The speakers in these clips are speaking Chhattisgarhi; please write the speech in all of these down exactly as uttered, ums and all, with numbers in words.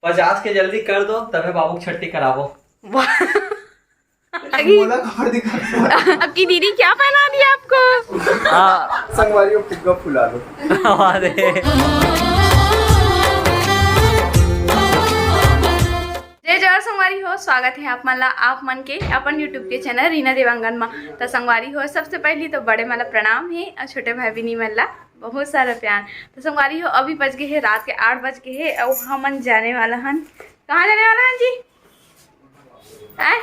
पचास के जल्दी कर दो, तभे बाबू के छट्टी कराबो। वाह। लगी। बोला कहाँ दिखा? आपकी दीदी क्या पहना दी आपको? हाँ। संगवारी हो, फुग्गा फुला दो। अरे। जय जोहार संगवारी हो, स्वागत है आप मन ला आप मन के अपन YouTube के चैनल रीना देवांगन मा। तो संगवारी हो, सबसे पहली तो बड़े मन ला प्रणाम है और छोटे भाई बहिनी मन ला बहुत सारा प्यार। तो संगवारी हो, अभी बज गए है रात के आठ बज गए है और हमन जाने वाला हन। कहाँ जाने वाला हन जी? हैं?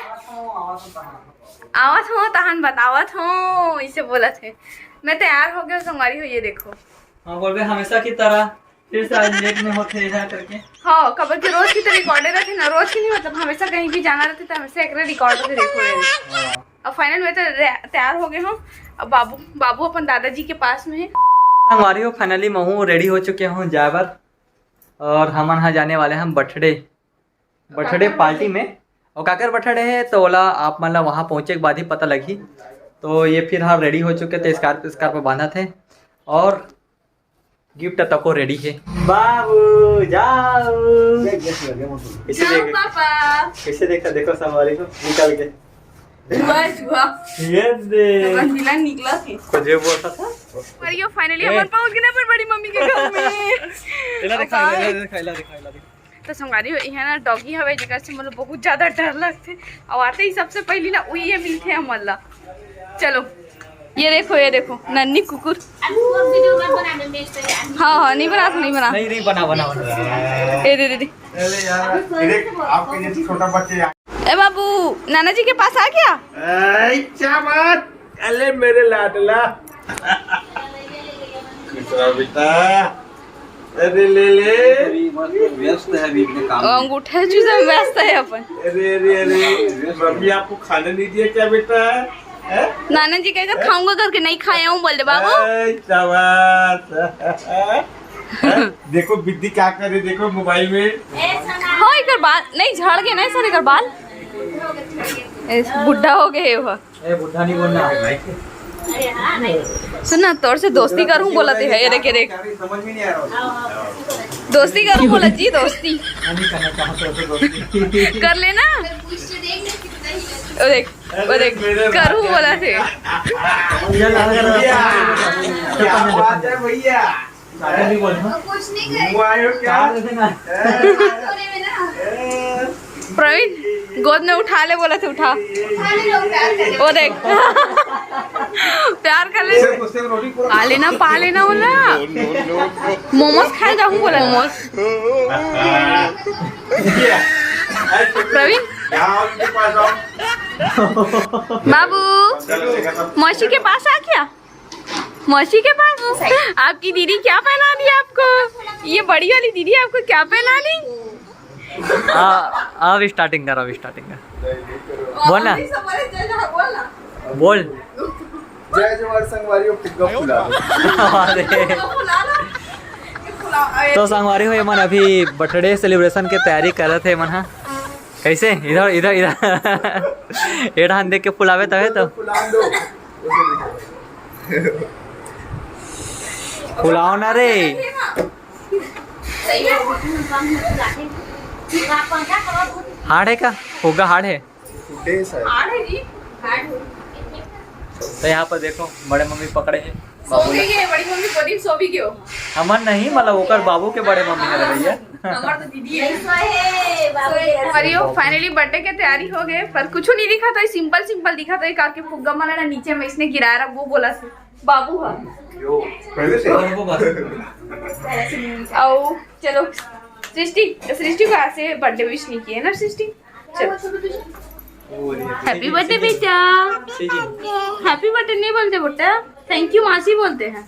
आवत हो तहन बतावत हो, इसे बोलत है। मैं तैयार हो गया संगवारी हो, ये देखो। हाँ, बोलबे हमेशा की तरह फिर से आज लेट में होते हैं यहाँ करके। हाँ, कबर के रोज की तो रिकॉर्डे रहते ना, रोज की नहीं, मतलब हमेशा कहीं भी जाना रहते तो हमेशा एक रिकॉर्ड पे देखो ये। हाँ। अब फाइनल में तो रे- तैयार हो गए हो। अब बाबू बाबू अपन दादाजी के पास में है। संगवारी हो, फाइनली महू रेडी हो चुके हूँ जाए बर। और हमन हा जाने वाले हम बर्थडे बर्थडे पार्टी में। और काकर बर्थडे है तो ओला आप मन ला वहाँ पहुँचे के बाद ही पता लगही। तो ये फिर हा रेडी हो चुके थे, स्कार्फ स्कार्फ बांधा थे और गिफ्ट तको रेडी है। बाबू जाओ। कैसे जाओ देख पापा। कैसे देखा, देखो संगवारी हो निकल के। वाह, वाह। ये दे। अपन मिलन निकला थी। कुछ भी बोलता था। और ये फाइनली अपन पहुंच गए अपन बड़ी मम्मी के घर में। इला दिखा, इला दिखा, इला दिखा, इला दिखा। तो संगवारी हो, यहाँ ना डॉगी हवे, जेकर से मतलब बहुत ज्यादा डर लगथे। और आते ही सबसे पहली ना उही ये मिलथे हमन ला। चलो, ये देखो, ये देखो, नन्ही कुकुर। हाँ, हाँ, नहीं बना, नहीं बना। नहीं, नहीं, बना, बना, बना। ए दे, दे, दे। अरे यार, देख, आपके जैसे छोटा बच्चे यार। ए बाबू, नाना जी के पास आ गया? ऐ, क्या बात? अले मेरे लाडला। खुश रहो बेटा। अरे ले ले। अभी मस्त व्यस्त है अभी अपने काम में। अंगूठा चूसा व्यस्त है अपन। अरे अरे अरे, मम्मी आपको खाने नहीं दिया क्या बेटा? हैं? नाना जी कहेगा खाऊंगा करके नहीं खाया हूँ बोल दे बाबू। ऐ, शाबाश। हैं? देखो बिद्दी क्या करे, देखो मोबाइल में। हाँ, एकर बाल नहीं झड़ गए ना सर, एकर बाल ए, बुढ़ा हो गए हो। ए, बुढ़ा नहीं बोलना। सुन ना, तोर से दोस्ती करूँ बोलत है, ये देख, ये देख। समझ में नहीं आ रहा। दोस्ती करूँ बोलत जी, दोस्ती। नहीं करना चाहते हो तो दोस्ती। कर लेना। वो देख, वो देख, करूँ बोलत है। चल, आ, आ, आ, क्या बात है भैया? ज्यादा नहीं बोलना। कुछ नहीं वो आयो क्या? चार दे देना। प्रवीण, गोद में उठा ले बोलत है, उठा। वो देख। प्यार कर ले। उससे रोटी पूरा पा लेना, पा लेना बोला। मोमोज खाए जाऊँ बोला, मोमोज। प्रवीण, यहाँ उनके पास आओ। बाबू, चलो, देखा था। मौसी के पास आ क्या? मौसी के पास? आपकी दीदी क्या पहना दी आपको? ये बड़ी वाली दीदी आपको क्या पहना दी? हाँ, अब स्टार्टिंग कर, अब स्टार्टिंग कर। बोल ना। बोल। जय जोहार संगवारी, फुग्गा फुला दो। अरे। तो संगवारी हो, ये मन अभी बर्थडे सेलिब्रेशन के तैयारी करत हे मन हा। कैसे? इधर, इधर, इधर। ये ढान देख के फुलावे तबे तो। फुला दो। फुलाओ ना रे। हार्ड है का? फुग्गा हार्ड है। फुटेज है। तो यहाँ पर देखो, बड़े मम्मी पकड़े हैं। सो भी गए, बड़ी मम्मी प्रदीप सो भी गयो। हमर नहीं, मतलब ओकर बाबू के बड़े मम्मी है भैया। हमार तो दीदी है। और ये फाइनली बर्थडे के तैयारी हो गए, पर कुछ नहीं दिखा था, सिंपल सिंपल दिखा था। एक आके फुग्गा माला ना नीचे में इसने गिराया रहा, वो बोला से बाबू हा। पहले से। और वो बस। आओ चलो सृष्टि, सृष्टि को ऐसे बर्थडे विश नहीं किए ना सृष्टि। चलो, हैप्पी बर्थडे बेटा। जी, जी। हैप्पी बर्थडे नहीं बोलते बेटा, थैंक यू मासी बोलते हैं।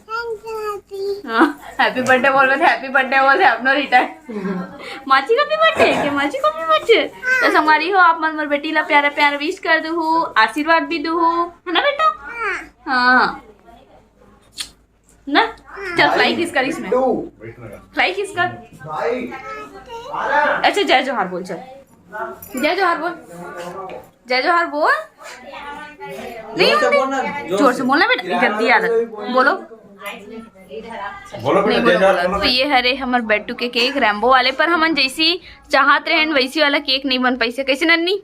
हाँ, हैप्पी बर्थडे बोल रहे थे, हैप्पी बर्थडे बोल रहे अपना रिटर्न। माची का भी बर्थडे है क्या? माची का भी बर्थडे? तो संगवारी हो, आप मन मोर बेटी ला प्यारा प्यारा विश कर दू, आशीर्वाद भी दू, है ना बेटा? हाँ ना। चल फ्लाई किस कर इसमें, टू। फ्लाई किस कर। भाई। अच्छा जय जोहार बोल, चल जय जोहार बोल, जय जोहार बोल। नहीं जोर से होते? बोलना, जोर जोर से। से बोलना बेटा, गलती याद है। बोलो। बोलो बेटा, नहीं, जय बोलो, जय बोलो। तो ये हरे हमर बेटू के केक रैम्बो वाले, पर हमन जैसी चाहत रहन वैसी वाला केक नहीं बन पाइसे। कैसे नन्नी?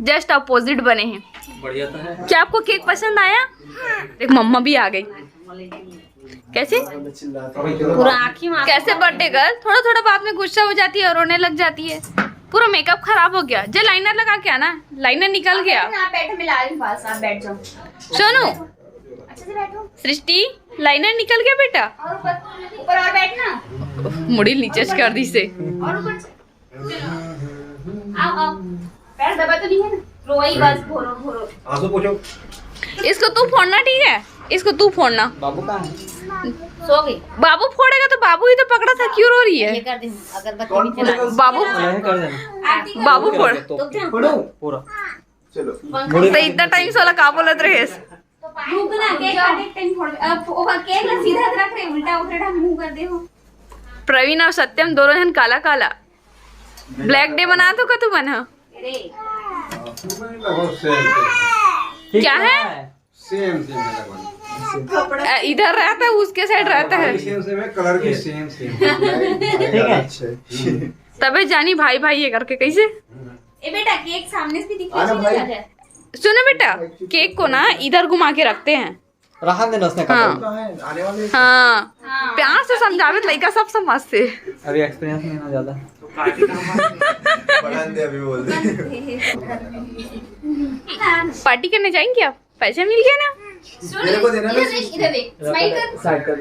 जस्ट अपोजिट बने हैं। बढ़िया तो है। क्या आपको केक पसंद आया? देख, मम्मा भी आ गई। कैसे? पूरा आँखी में कैसे बर्थडे गर्ल? थोड़ा थोड़ा बात में गुस्सा हो जाती है और रोने लग जाती है। पूरा मेकअप खराब हो गया। जे लाइनर लगा के आना, लाइनर निकल गया। आप बैठो, मैं ला रही हूँ पास, आप बैठ जाओ। सोनू, अच्छे से बैठो। सृष्टि, लाइनर निकल गया बेटा। और ऊपर, ऊपर और बैठना। मुड़ी नीचे से कर दी से। और ऊपर से। आओ, आओ। पैर दबा तो नहीं है ना? रोई बस, भोरो, भोरो। आंसू पोछो। इसको तू फोड़ना, ठीक है? इसको तू फोड़ना। बाबू कहाँ है? सो गई। बाबू फोड़ेगा तो बाबू ही तो पकड़ा था, क्यों रो रही है? ये कर दे, अगरबत्ती कौन भी जला दे। फोड़ेगा? बाबू, यह कर देना। आरती कर। बाबू फोड़। तो क्या? फोड़ो। पूरा। चलो। तो इतना टाइम से वाला का बोलत रहे? रुक ना, केक काटे टाइम फोड़। अब ओकर केक ला सीधा रख रहे, उल्टा उल्टा मुंह कर दे हो। प्रवीण और सत्यम दोनों जन काला काला। ब्लैक डे मना तो का तू मन ह? अरे। बहुत सेम, सेम। क्या है? सेम, सेम है लगभग। अ, इधर रहता है, उसके साइड रहता है। सेम, सेम है, कलर भी सेम, सेम। ठीक है। अच्छा। तबे जानी भाई भाई ये करके कैसे। ए बेटा, केक सामने से भी दिखा अरे भाई। सुनो बेटा, केक को ना इधर घुमा के रखते हैं। रहन देना उसने हाँ। कहा। हाँ। प्यार से समझावे तो लइका सब समझते। अभी एक्सपीरियंस नहीं ना ज्यादा। बढ़ान दे, अभी बोल दे। पार्टी करने जाएंगे आप? पैसे मिल गए ना? सुन, मेरे को देना ना। इधर देख, इधर देख, स्माइल कर। साइड कर।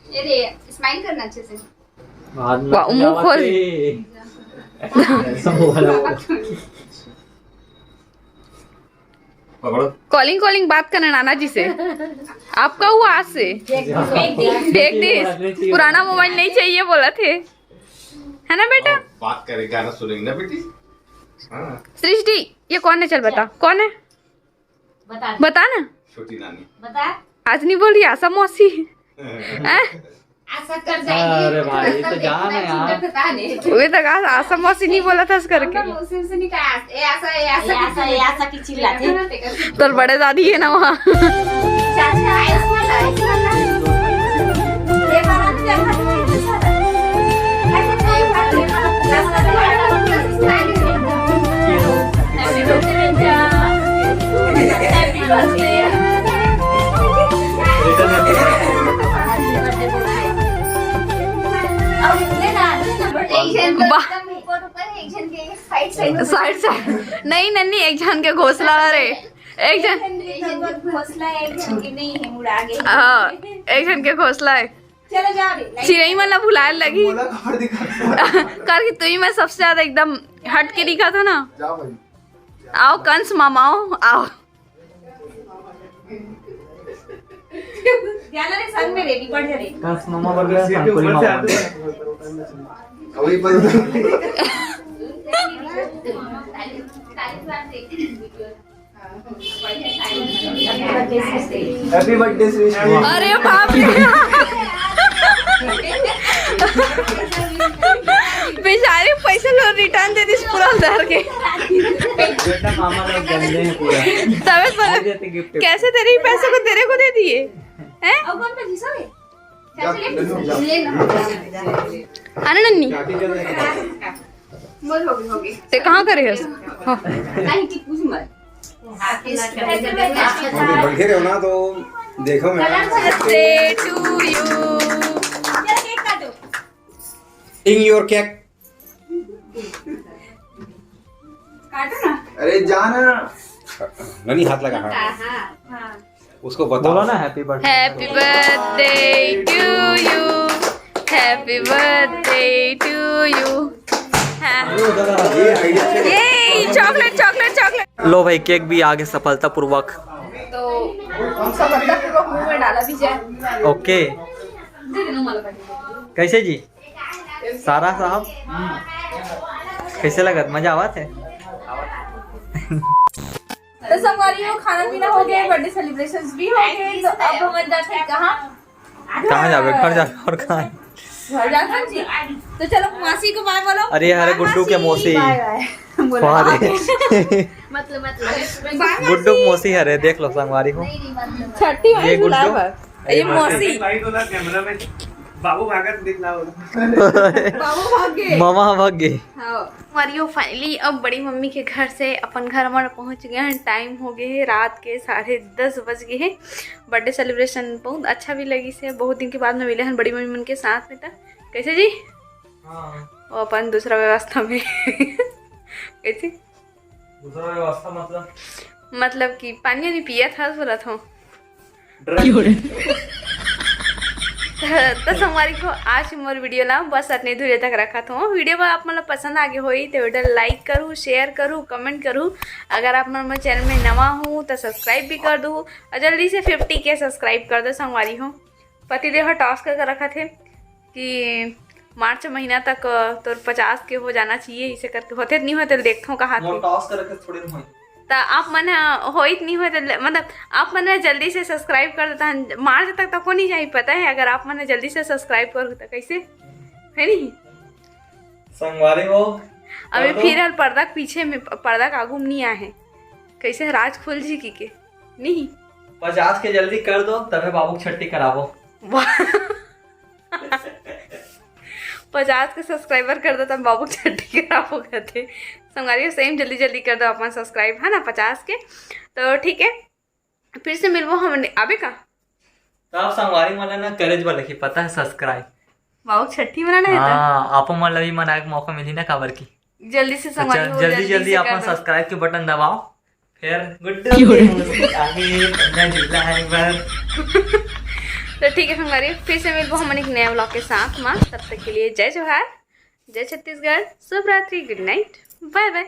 ये दे, स्माइल करना अच्छे से। बाद में वाह, मुंह खोल। ऐसा बोला। पकड़ो। कॉलिंग कॉलिंग बात करना नाना जी से। आपका हुआ आज से। फेंक दे। फेंक दे। पुराना मोबाइल नहीं चाहिए बोला थे, है ना बेटा? बात करें, गाना सुनेंगे ना बेटी। हाँ। सृष्टि, ये कौन है? चल बता, कौन है? बता। बता ना। छोटी नानी। बता। आज नहीं बोल रही आशा मौसी। हैं? ऐसा कर जाएगी। अरे भाई, ये तो जान है यार। वे तो कहा, आशा मौसी नहीं बोला था इस करके। मौसी से नहीं कहा, ए, ऐसा, ए, ऐसा, ऐसा की चिल्लाते। तोर बड़े दादी है ना वहाँ। चाचा, ऐसा, ऐसा। Side side. नहीं नन्नी, एक झन के घोसला रे, एक झन। हाँ, एक झन के घोसला है। चिरई मन ला भुलाए लगी। करके तू ही मैं सबसे ज्यादा एकदम हट के दिखा था ना। आओ कंस मामा, आओ, आओ। जाना रे, संग में रे, निपट जा रे। कंस मामा बन गया, संकुली मामा बन गया। वही पर। Happy birthday, सृष्टि। अरे बाप रे। बेचारी पैसा लो रिटर्न दे दिस पूरा उधार के। बेटा मामा लोग गंदे हैं पूरा। तबे पर कैसे तेरे ही पैसे को तेरे को दे दिए? हैं? है ना नन्नी? ते कहाँ करे हस? हाँ। बइठे रहो ना तो देखो मैं। Birthday to you। In your cake। काटो ना। अरे जाना। नन्नी हाथ लगा, हाँ। हाँ, हाँ। उसको बताओ। बोलो ना, happy birthday। Happy birthday to you, happy birthday to you। हाँ। ये चॉकलेट, चॉकलेट, चॉकलेट। लो भाई, केक भी आ गया सफलतापूर्वक। तो सफलतापूर्वक मुंह में डाला भी जाए। ओके। कैसे जी? सारा साहब, कैसे लगत? मजा आवत है? तो संगवारी हो, खाना पीना हो गया, बर्थडे सेलिब्रेशंस भी हो गए, तो अब हम जाते हैं कहाँ? कहाँ जाबे? घर जाबे और कहाँ? घर जाते हैं जी। तो चलो मासी को बाय बोलो। अरे, अरे, गुड्डू के मौसी। बाय बाय। वाह रे। मतलब मतलब गुड्डू के मौसी हरे, देख लो संगवारी हो। छठी ये गुड्डू, ये मौसी। भाई तोला कैमरा में बाबू भागत दिखला। बाबू भाग गए। मामा भाग गए। हाँ। हमारी हो finally अब बड़ी मम्मी के घर से अपन घर मन पहुंच गए हैं। टाइम हो गए है रात के साढ़े दस बज गए हैं। बर्थडे सेलिब्रेशन बहुत अच्छा भी लगी से, बहुत दिन के बाद में मिले हैं बड़ी मम्मी मन के साथ में। त कैसे जी? हाँ। वो अपन दूसरा व्यवस्था में कैसे? दूसरा व्यवस्था मतलब? मतलब कि पानी वानी पिया था, बोला था। तो संगवारी हो, आज मोर वीडियो ला बस अतने दूर तक रखत हों। वीडियो अगर आप मन ला पसंद आगे होई तो वीडियो लाइक करू, शेयर करू, कमेंट करू। अगर आप मन मोर चैनल में नवा हो तो सब्सक्राइब भी कर दू और जल्दी से फिफ्टी के सब्सक्राइब कर दो संगवारी हो। पतिदेव ह टॉस करके रखत हे कि मार्च महीना तक तोर पचास के हो जाना चाहिए, इसे करके होथे नहीं होथे देखथों कहा थे। टॉस करके थोड़े नहीं। त आप मन ह होइत नहीं होय त ल-, मतलब आप मन ह जल्दी से सब्सक्राइब कर देता हन। मार्च तक तको नहीं जाही पता है। अगर आप मन ह जल्दी से सब्सक्राइब करू त कैसे है नहीं? संगवारी हो, अभी कर दो। फिर हल पर्दा के पीछे में, पर्दा के आगू में नहीं आहे, कैसे राज खुल जी की के नहीं। पचास के जल्दी कर दो तबे बाबू के छट्टी कराबो। वाह। पचास के सब्सक्राइबर कर दो तब बाबू के छट्टी कराबो कहते। संगवारी सेम जल्दी जल्दी कर दो अपन सब्सक्राइब, है ना, पचास के। तो ठीक है, फिर से मिलबो हमन अबे का। तो आप संगवारी मन ला ना करे बर लिखी पता है सब्सक्राइब। बाबू के छट्टी मनाना है तो? हाँ, आप मन ला भी मनाए के मौका मिली ना काबर की। जल्दी से तो संगवारी चल, हो, जल्दी जल्दी जल्दी से कर अपन दो। सब्सक्राइब के बटन दबाओ। फिर गुड्डू की के मौसी आगे पन्ना झूला है एक बार। तो ठीक है संगवारी, फिर से मिलबो हमन एक नया व्लॉग के साथ में। तब तक के लिए जय जोहार, जय छत्तीसगढ़, शुभ रात्रि, गुड नाइट, बाय बाय।